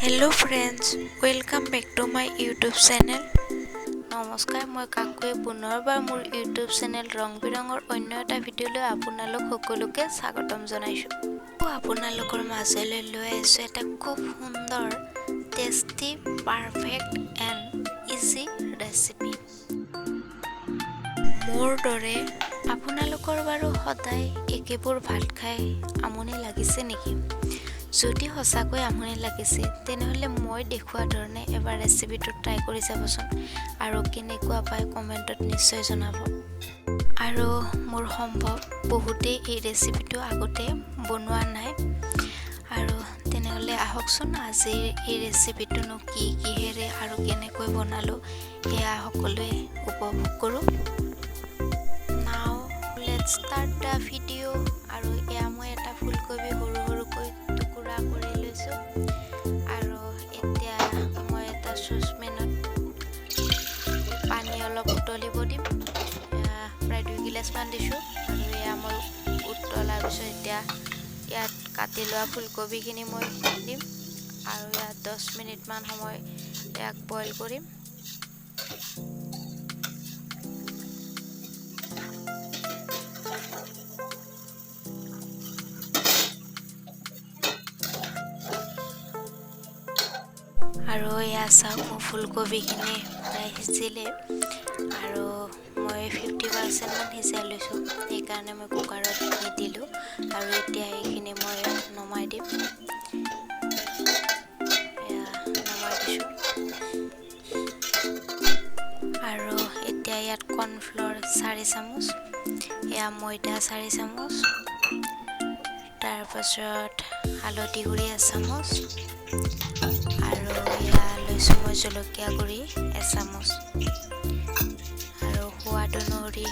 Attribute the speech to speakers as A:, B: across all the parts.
A: Hello friends, welcome back to my YouTube channel. নমস্কাৰ, মই কাকুৱে পুনৰবাৰ মোৰ ইউটিউব চেনেল ৰং বিৰঙৰ অন্য এটা ভিডিঅ'লৈ আপোনালোক সকলোকে স্বাগতম জনাইছোঁ। আপোনালোকৰ মাজলৈ লৈ আহিছোঁ এটা খুব সুন্দৰ, tasty, perfect and easy recipe. মোৰ দৰে আপোনালোকৰ বাৰু সদায় একেবোৰ ভাত খাই আমনি লাগিছে নেকি? যদি সঁচাকৈ আমনি লাগিছে, তেনেহ'লে মই দেখুওৱা ধৰণে এবাৰ ৰেচিপিটো ট্ৰাই কৰি চাবচোন আৰু কেনেকুৱা পায় কমেণ্টত নিশ্চয় জনাব। আৰু মোৰ সম্ভৱ বহুতেই এই ৰেচিপিটো আগতে বনোৱা নাই। আৰু তেনেহ'লে আহকচোন, আজিৰ এই ৰেচিপিটোনো কি কিহেৰে আৰু কেনেকৈ বনালোঁ সেয়া সকলোৱে উপভোগ কৰোঁ। Now let's start the video. আৰু এয়া মই এটা ফুলকবি সৰু সৰুকৈ টুকুৰা কৰি লৈছোঁ। আৰু এতিয়া মই এটা চচপেনত পানী অলপ উতলিব দিম। প্ৰায় 2 গিলাচমান দিছোঁ। আৰু এয়া মই উতলাৰ পিছত এতিয়া ইয়াত কাটি লোৱা ফুলকবিখিনি মই দিম আৰু ইয়াত 10 মিনিটমান সময় ইয়াক বইল কৰিম। আৰু এয়া চাওক, মোৰ ফুলকবিখিনি প্ৰায় সিজিলে আৰু মই 50%মান সিজাই লৈছোঁ, সেইকাৰণে মই কুকাৰত নিদিলোঁ। আৰু এতিয়া এইখিনি মই নমাই দিম। এয়া নমাই দিছোঁ। আৰু এতিয়া ইয়াত কৰ্ণফ্ল'ৰ 4 চামুচ, এয়া ময়দা 4 চামুচ, তাৰপাছত হালধি গুড়ি এচামুচ আৰু এয়া লৈছোঁ মই জলকীয়া গুড়ি এচামুচ। আৰু সোৱাদ অনুসৰি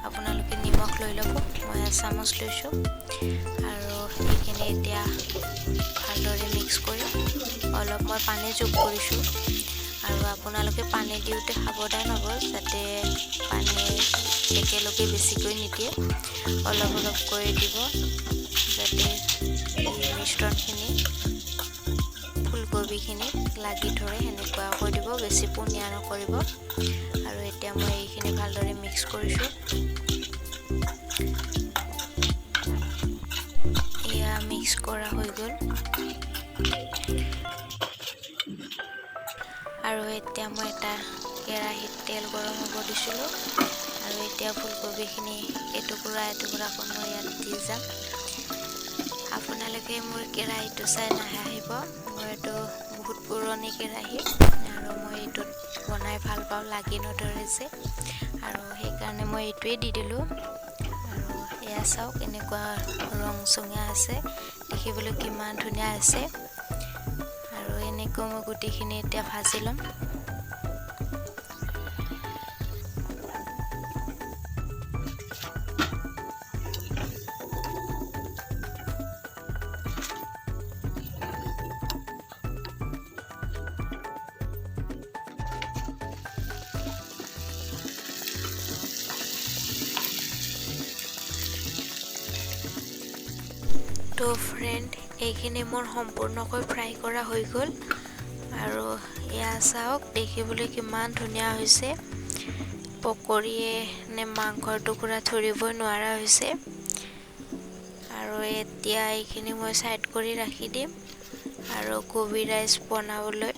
A: আপোনালোকে নিমখ লৈ ল'ব, মই এচামুচ লৈছোঁ। আৰু এইখিনি এতিয়া ভালদৰে মিক্স কৰিম। অলপ মই পানী যোগ কৰিছোঁ। আৰু আপোনালোকে পানী দিওঁতে সাৱধান হ'ব, যাতে পানী একেলগে বেছিকৈ নিদিয়ে, অলপ অলপকৈ দিব, যাতে মিশ্ৰণখিনি ফুলকবিখিনি লাগি ধৰে সেনেকুৱাকৈ দিব, বেছি পনীয়া নকৰিব। আৰু এতিয়া মই এইখিনি ভালদৰে মিক্স কৰিছোঁ। এয়া মিক্স কৰা হৈ গ'ল। আৰু এতিয়া মই এটা কেৰাহীত তেল গৰম হ'ব দিছিলোঁ। আৰু এতিয়া ফুলকবিখিনি এটুকুৰা এটুকুৰাকৈ মই ইয়াত দি যাম। আপোনালোকে মোৰ কেৰাহীটো চাই নাহাঁহিব, মোৰ এইটো বহুত পুৰণি কেৰাহী আৰু মই এইটোত বনাই ভাল পাওঁ, লাগি নধৰে যে, আৰু সেইকাৰণে মই এইটোৱেই দি দিলোঁ। আৰু এয়া চাওক, এনেকুৱা ৰং চঙীয়া আছে, দেখিবলৈ কিমান ধুনীয়া আছে। আৰু এনেকৈ মই গোটেইখিনি এতিয়া ভাজি ল'ম। তো ফ্ৰেণ্ড, এইখিনি মোৰ সম্পূৰ্ণকৈ ফ্ৰাই কৰা হৈ গ'ল। আৰু এয়া চাওক, দেখিবলৈ কিমান ধুনীয়া হৈছে। পকৰীয়ে নে মাংসৰ টুকুৰা ধৰিবই নোৱাৰা হৈছে। আৰু এতিয়া এইখিনি মই ছাইড কৰি ৰাখি দিম। আৰু কবি ৰাইচ বনাবলৈ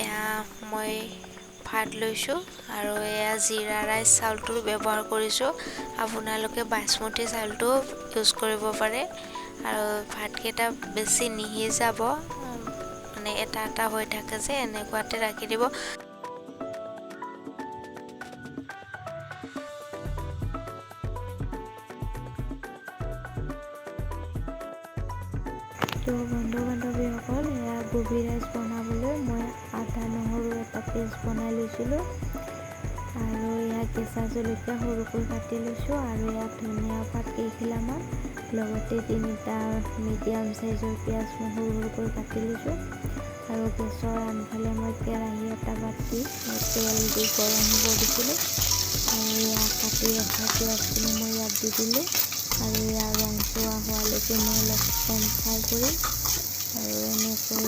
A: এয়া মই ভাত লৈছোঁ। আৰু এয়া জিৰা ৰাইচ চাউলটো ব্যৱহাৰ কৰিছোঁ। আপোনালোকে বাচমতি চাউলটোও ইউজ কৰিব পাৰে। আৰু ভাতকেইটা বেছি নিসিজাব, মানে এটা এটা হৈ থাকে যে, এনেকুৱাতে ৰাখি দিব।
B: তো বন্ধু বান্ধৱীসকল, এয়া গোবী ৰাইচ বনাবলৈ মই আদা নহৰু এটা পেষ্ট বনাই লৈছিলোঁ। আৰু এয়া কেঁচা জলকীয়া সৰুকৈ কাটি লৈছোঁ। আৰু ইয়াত ধনিয়া পাত কেইখিলামান, লগতে 3টা মিডিয়াম চাইজৰ পিঁয়াজ মই সৰু সৰুকৈ কাটি লৈছোঁ। আৰু গেছৰ আনফালে মই কেৰাহী এটা পাতি তেল দি গৰম হ'ব দিছিলোঁ। আৰু এয়া কাটি ৰখা পিঁয়াজখিনি মই ইয়াত দি দিলোঁ। আৰু ইয়াৰ ৰংচোৱা হোৱালৈকে মই অলপ টাইম ফ্ৰাই কৰিম। আৰু এনেকৈ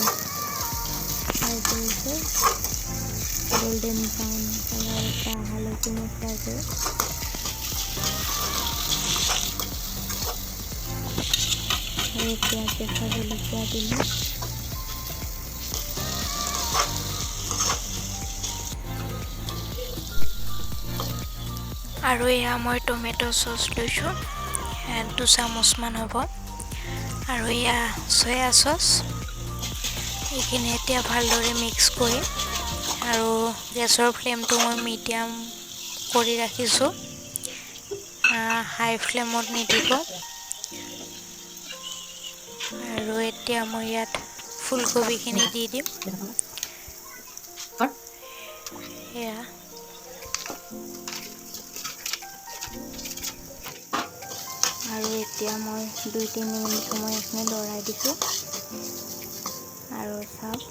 B: গল্ডেন ব্ৰাউন কালাৰ এটা অহালৈকে মই ফ্ৰাই কৰিম। আৰু এতিয়া কেঁচা জলকীয়া দিলোঁ।
A: আৰু এয়া মই টমেট' চচ লৈছোঁ, 2 চামুচমান হ'ব। আৰু এয়া চয়া চচ। এইখিনি এতিয়া ভালদৰে মিক্স কৰিম। আৰু গেছৰ ফ্লেমটো মই মিডিয়াম কৰি ৰাখিছোঁ, হাই ফ্লেমত নিদিব। আৰু এতিয়া মই ইয়াত ফুলকবিখিনি দি দিম। এয়া
B: আৰু এতিয়া মই 2-3 মিনিট সময় এইখিনি লৰাই দিছোঁ। আৰু চাওক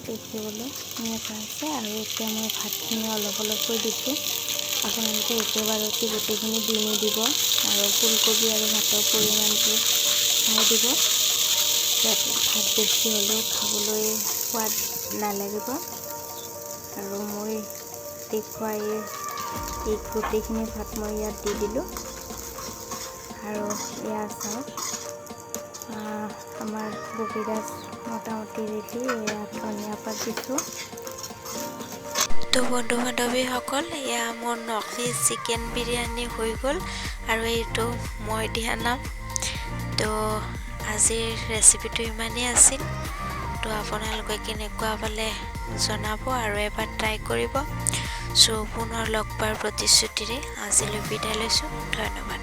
B: দেখিবলৈ এনেকুৱা হৈছে। আৰু এতিয়া মই ভাতখিনি অলপ অলপকৈ দিছোঁ। আপোনালোকে একেবাৰতে গোটেইখিনি দি নিদিব আৰু ফুলকবি আৰু ভাতৰ পৰিমাণটো চাই দিব, যাতে ভাত বেছি হ'লেও খাবলৈ সোৱাদ নালাগিব। আৰু মই দেখুৱাই এই গোটেইখিনি ভাত মই ইয়াত দি দিলোঁ। আৰু এয়া চাওক আমাৰ গোবি ৰাইচ মোটামুটি ৰেডি। এয়া ধনিয়া পাত দিছোঁ।
A: তো বন্ধু বান্ধৱীসকল, এয়া মোৰ নকলি চিকেন বিৰিয়ানী হৈ গ'ল আৰু এইটো মই দিয়া নাম। তো আজিৰ ৰেচিপিটো ইমানেই আছিল। তো আপোনালোকে কেনেকুৱা পালে জনাব আৰু এবাৰ ট্ৰাই কৰিব। চ' পুনৰ লগ পোৱাৰ প্ৰতিশ্ৰুতিৰে আজিলৈ বিদায় লৈছোঁ। ধন্যবাদ।